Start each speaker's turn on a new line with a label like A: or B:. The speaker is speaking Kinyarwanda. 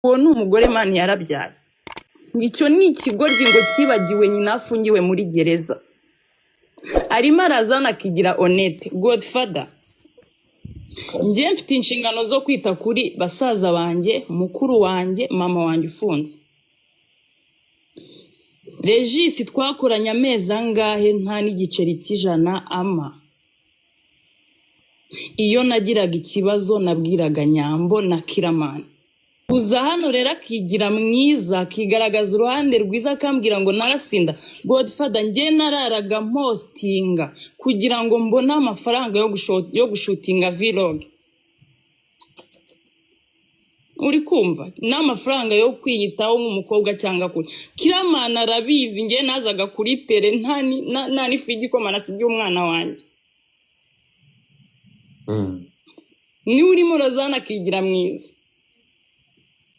A: Uwo ni umugore, man, yarabyaye. Ngo icyo ni ikigoryi, ngo cyibagiwe nyina afungiwe muri gereza. Arimo arazana akigira honnête. Godfather, njye mfite inshingano zo kwita kuri basaza banjye, mukuru wanjye, mama wanjye ufunze. Regis twakoranye amezi angahe nta n'igiceri cy'ijana ama. Iyo nagiraga ikibazo nabwiraga Nyambo na Kiramani. Kuza hano rero akigira mwiza, akigaragaza uruhande rwiza, akambwira ngo narasinda. Godfather, njye nararaga mpostinga kugira ngo mbone amafaranga yo gushootinga vlog, uri kumva, n'amafaranga yo kwiyitaho nk'umukobwa cyangwa kuri Kiramani arabizi. Njye nazaga kuri tele nta n'ifu y'igikoma nasigiye umwana wanjye. Niwe urimo urazana akigira mwiza.